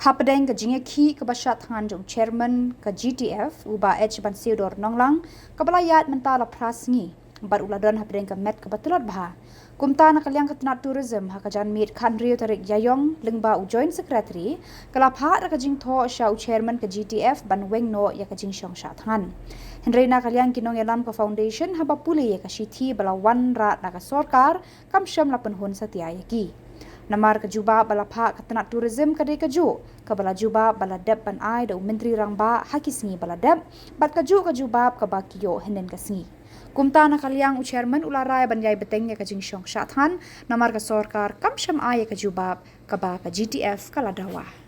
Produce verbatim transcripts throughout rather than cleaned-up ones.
Hapdeng ka jingïakhih kaba shah thngan jong u chairman ka G T F, u Bah H Bansiewdor Nonglang, kaba la ïaid mynta la phra sngi bad u la don hapdeng ka met kaba tlot bha. Kumta na ka liang ka tnat tourism, ha ka janmiet khathynriew tarik Ïaïong, lyngba u joint secretary, ka la phah da ka jingthoh sha u chairman ka G T F ban weng noh ïa ka jingshong shah thngan. Hynrei na ka liang ki nongïalam ka foundation, haba pule ïa ka shithi ba la wanrah na ka sorkar, kam shym la pynhun satia ïa ki. Namar ka jubab ba la phah ka tnat tourism ka dei kajuh kaba la jubab ba la dep ban ai da u Myntri Rangbah ha ki sngi ba la dep, bad kajuh ka jubab kaba ki ïoh hynnin ka sngi. Kumta na ka liang u chairman u la rai ban ïai bteng ïa ka jingshong shah thngan, namar ka sorkar kam shym ai ïa ka jubab kaba ka G T F ka la dawa.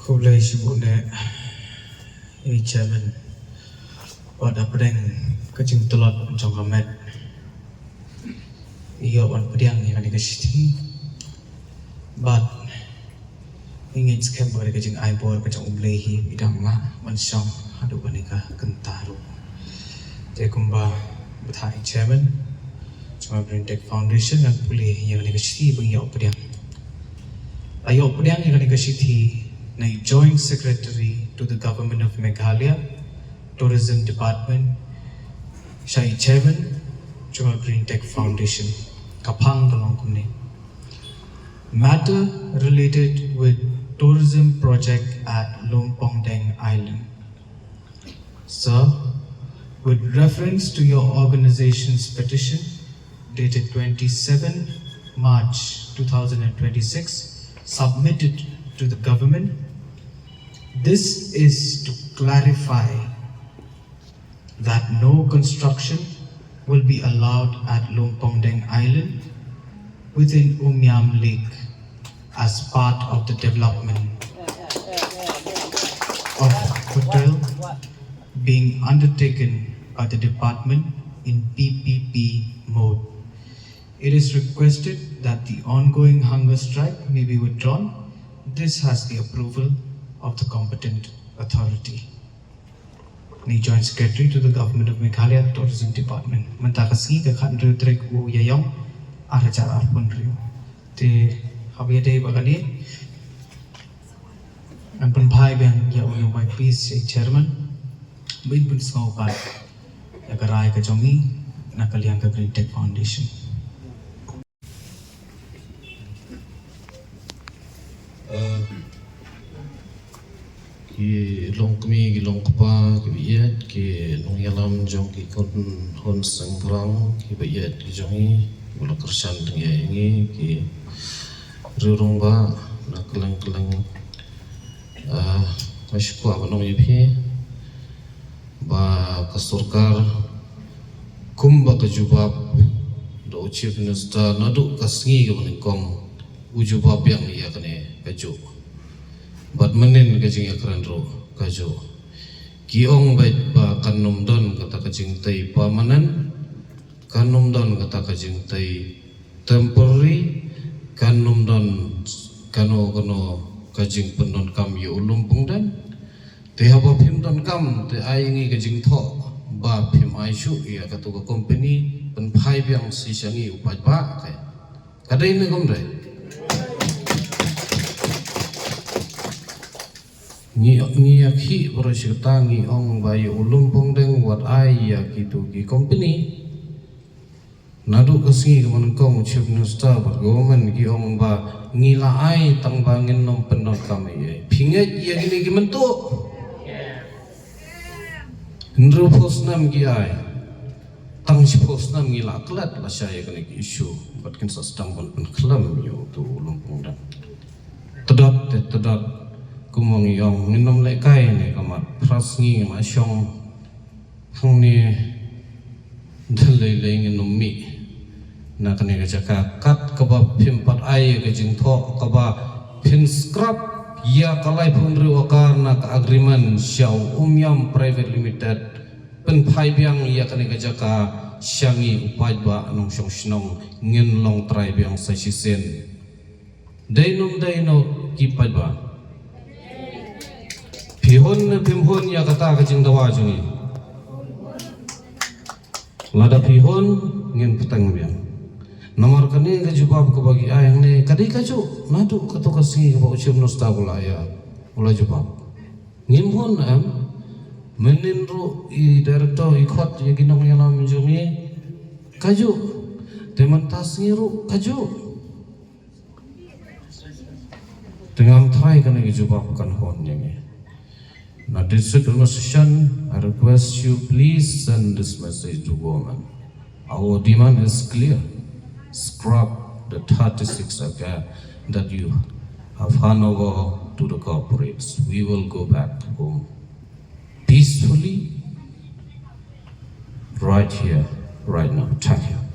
Khublei shibun eh, eh, chairman. Wat hapdeng ka jingtlot jong ka met, ïoh ban pdiang ïa kane ka shithi. Bad ngi ngeit skhem ba ka dei ka jingai bor ka jong U Blei hi, i dang lah ban shong haduh kane ka kynta ruh. Te kumba bthai chairman jong ka Green Tech Foundation, ngan pule ïa kane ka shithi ba ngi ïoh pdiang. La ïoh pdiang ïa kane ka shithi na i Joint Secretary to the Government of Meghalaya, Tourism Department, sha i chairman jong ka Green Tech Foundation. Ka phang ka long kumne. Matter related with tourism project at Lumpongdeng Island. Sir, with reference to your organization's petition dated twenty-seven March two thousand and twenty-six, submitted to the government, this is to clarify that no construction will be allowed at Lumpongdeng Island within Umiam Lake as part of the development of hotel being undertaken by the department in P P P mode. It is requested that the ongoing hunger strike may be withdrawn. This has the approval of the competent authority. Ni Joint Secretary to the Government of Meghalaya Tourism Department. Mynta ka sngi ka khathynriew tarik u Ïaïong, ar hajar arphew hynriew. Te haba ïadei bad kane, ngan pynphai biang ïa u Young White Peace, ïa i chairman, ba in pynsngew pat ïa ka rai ka jong i na ka liang ka Green Tech Foundation. Eh, ki longkmie, ki longkpa, ki ba ïeit, ki nongïalam jong ki khun hun seng brang, ki ba ïeit ki jong ngi, ki ba la kyrshan tang ïa ngi, ki riew rangbah na kylleng kylleng. Eh, nga sngewkwah ban ong ïa phi ba ka sorkar, kumba ka jubab da u Chief Minister naduh ka sngi kaba nyngkong, u jubab biang ïa kane kajuh. Bad mynnin ka jingïakren ruh kajuh. Ki ong beit ba kan ym don kata ka jingtei permanent, kan ym don kata ka jingtei temporary, kan ym don kano kano ka jingpyndonkam ïa u Lumpongdeng. Te haba phim donkam, te ai ngi ka jingthoh ba phim ai shuh ïa katu ka company pynphai biang shisha ngi u paidbah. Ka dei ne kam dei? Ngi, ngi ïakhih baroh shi katta, ngi ong ba ïa u Lumpongdeng wat ai ïa kitu ki company. Naduh ka sngi kaba nyngkong u Chief Minister bad government ki ong ba ngi la ai tang ba ngin ym pyndonkam ei ei. Phi ngeit ïa kine ki mynta? Hynriewphew snem ki ai. Tang shiphew snem ngi la klet lashai ïa kane ki issue. Bad kin sa sdang ban pynkhlem ïa utu u Lumpongdeng. Tdot te tdot, kumba ngi ong, ngin ym lehkai ne ka mat, phra sngi ngi la shong hangne, da lei lei ngin ym mih na kane ka jaka. Kat kaba phim pat ai ka jingthoh kaba phin scrap ïa ka laiphew hynriew acre na ka agreement sha u Umiam Private Limited, pynphai biang ïa kane ka jaka sha ngi u paidbah nongshong shnong, ngin long trai biang sa shisien. Dei num dei noh ki paidbah? Phi hun ne phim hun ïa kata ka jingdawa jong ngi? Lada phi hun, ngin pteng biang. Namar kane ka jubab kaba ki ai hangne ka dei kajuh naduh kato ka sngi kaba u Chief Minister u la ïa, u la jubab. Ngim hun em? Mynnin ruh i director i khot ïa ki nongïalam jong ngi kajuh. Te mynta sngi ruh kajuh. Te ngam tharai kane ka jubab kan hun ïa ngi. Na District Administration, I request you, please send this message to government. Our demand is clear. Scrap the thirty-six acre that you have hand over to the corporates. We will go back home peacefully, right here, right now. Thank you.